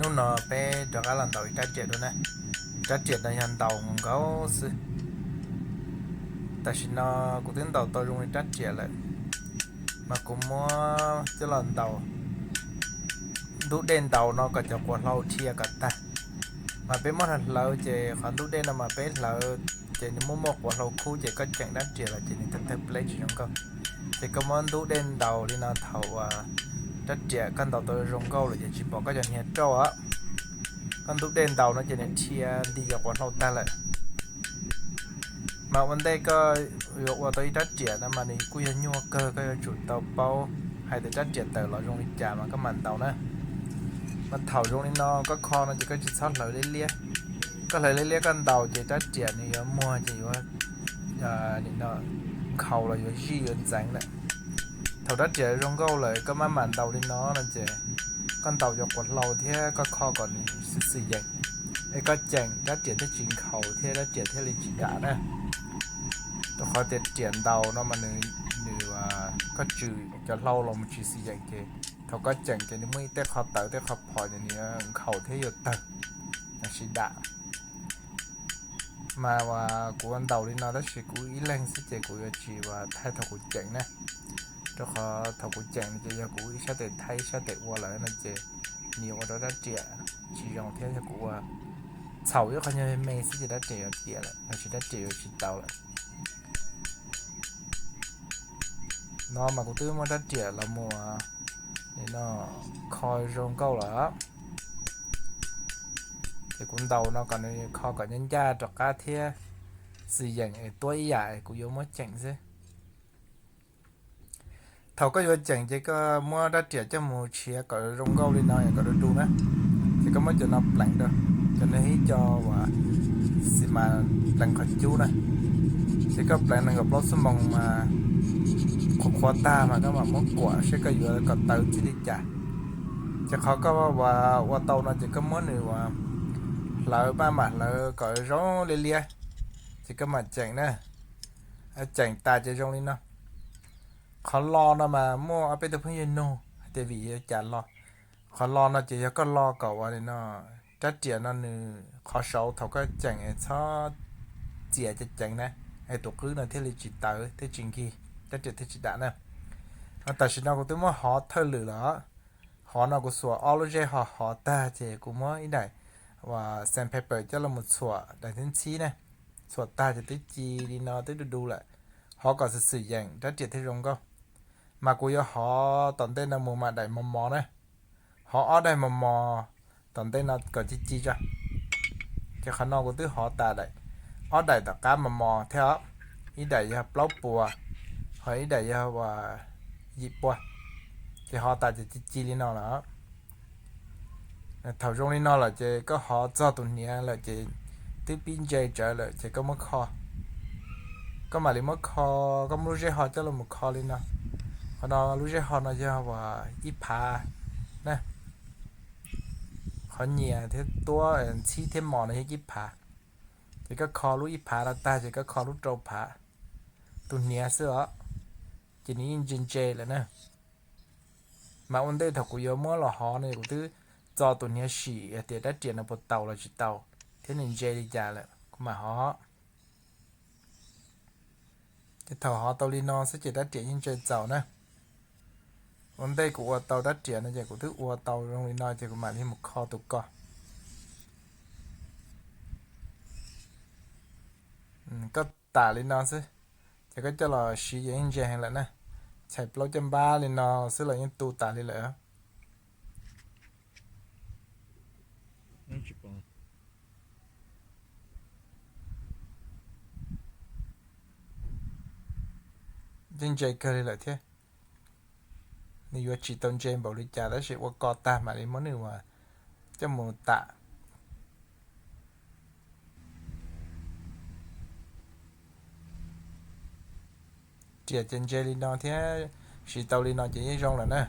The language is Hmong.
Hnub no peb rov qab los ntaus ib rab riam dua na. Rab riam no yog ntaus nkaus xwb. Tam sim no kuv twb ntaus tau zoo li rab riam lawm, mas kuv muab coj los ntaus ntub dej ntaus no kom cov quav hlau dhia kom tag. Mas peb muab hlawv hlawv ces qhov ntub dej no mas peb hlawv ces nws muaj muaj quav hlau khub ces koj ceem rab riam los ces nws tawg tawg pleb tsis zoo nkauj. Ces koj muab ntub dej ntaus li no thaum uas rab riam koj ntaus tau zoo nkauj lawm ces tsis pom koj cov hniav rauj os. Koj ntub dej ntaus no ces nws dhia nti cov quav hlau tag lawm. Mas ua ntej koj yuav ua tau ib rab riam no mas nws kuj yog nyuaj kawg, koj yuav tsum tau paub hais tias rab riam tawm los zoo li cas mas koj mam ntaus na. Mas thaum zoo li no koj kho no ces koj tsis txhob hlawv liab liab. Koj hlawv liab liab koj ntaus ces rab riam nws yuav muag ces yuav nkhaus los yuav zij yuav ntxeev lawm. Thaum rab riam zoo nkauj lawm koj maj mam ntaus li no no ces koj ntaus cov quav hlau thiab koj kho kom nws xwm xwm yeem, es koj ceem rab riam thiaj tsis nkhaus thiab rab riam thiaj li tsis dam na. Rau qhov tias riam ntaus no mas nws, koj tswm cov hlau los mus tsis xwm yeem ces thaum koj ceem ces nws muaj ib tej qho tawv tej qho phom ces nws yuav nkhaus thiab yuav tawg, nws tsis dam. Mas kuv ua ntaus li no tab sis kuv ib leeg xwb ces kuv yuav tsis ua thaij thaum kuv ceem na. Rau qhov thaum kuv ceem no ces yog kuv ib sab tes thaij ib sab tes ua lawm no ces nws yuav ua rau rab riam tsis zoo thiab yog kuv ua txhaum ib qho nyuag me xwb ces rab riam yuav tiam lawm los sis rab riam yuav tsis tau lawm. No mas kuv twb muab rab riam los mus kho zoo nkauj lawm. Ces kuv ntaus no kom nws kho kom ncaj ncaj rov qab thiab xwm yeem es tuab ib yam es kuv yuav muab ceem xwb. Thaum koj yuav ceem ces koj muab rab riam coj mus tshiav kom zoo nkauj li no kom du du na. Ces koj muab cov no pleev rau, cov no ib co uas xi mas pleev qhov cub na. Ces koj pleev nees nkaum plaub xuab moos mas qhuav qhuav tag mas koj mam muab kuam seb koj yuav kom tawv txij li cas. Ces qhov koj ua tau no ces koj muab nws ua hlawv, maj mam hlawv kom zoo liab liab, ces koj mam ceem na. Ceem tas ces zoo li no. Qhov lo no mas muaj ob peb tug phooj ywg nug hais tias vim yuav cas lo. Qhov lo no ces yog koj lo kom ua li no, rab riam no nws qhov saud thaum koj ceem es txhob txias ceev ceev na, es tus qwb no thiaj li tsis tawv thiaj tsis nkig, rab riam thiaj tsis dam na. Tam sim no kuv twb muab hov thawj lwm lawm. Hov no kuv xuas ob lub zej ho hov tag ces kuv muab ib daim uas sandpaper coj los txhuam daim thib ntxhib na. Txhuam tag ces twb ci li no twb du du lawm. Hov kom xwm xwm yeem rab riam thiaj zoo nkauj. Mas kuv yuav hov tom ntej no mus mas daim mos mos na. Hov ob daim mos mos tom ntej no kom ci ci tso. Ces qhov no kuv twb hov tas daim, ob daim tom qab mos mos thiab os. Ib daim yog plaub puas, ho ib daim yog uas yim puas. Ces hov tas ces ci ci li no lawm. Thaum zoo li no lawm ces koj hov txog tus hniav lawm ces twb pib ntse tsawv lawm ces koj muab kho. Koj mam li muab kho, koj muab lub zeb ho coj los kho li no. Qhov no lub zeb ho no yog uas ib phav na. Qhov nyias thiab tuab ntxhib thiab mos no yog ib phav. Ces koj kho lub ib phav no tag ces koj kho lub rau phav, tus hniav xwb os. Ces nws yeej ntse ntse lawm na. Mas ua ntej thaum kuv yuav muab los hov no kuv twb txo tus hniav sim hais tias rab riam no puas taus los tsis taus thiab nws ntse li cas lawm kuv mam hov. Ces thaum hov tau li no xwb ces rab riam yeej ntse txaus na. Ua ntej kuv ua tau rab riam no ces kuv twb ua tau zoo li no ces kuv mam li mus kho tus ko. Koj tam li no xwb, ces koj coj los siv ces yeej ntse heev lawm na. Txhais plaub caj npab li no xwb los yeej tu tas li lawm. Yeej ntse kawg li lawm thiab. Nws yuav tsis tau ntse npaum li cas tab sis ua ko tag mam li muab nws ua coj mus tam. Riam ces ntse li no thiab, siv tau li no ces yeej zoo lawm na.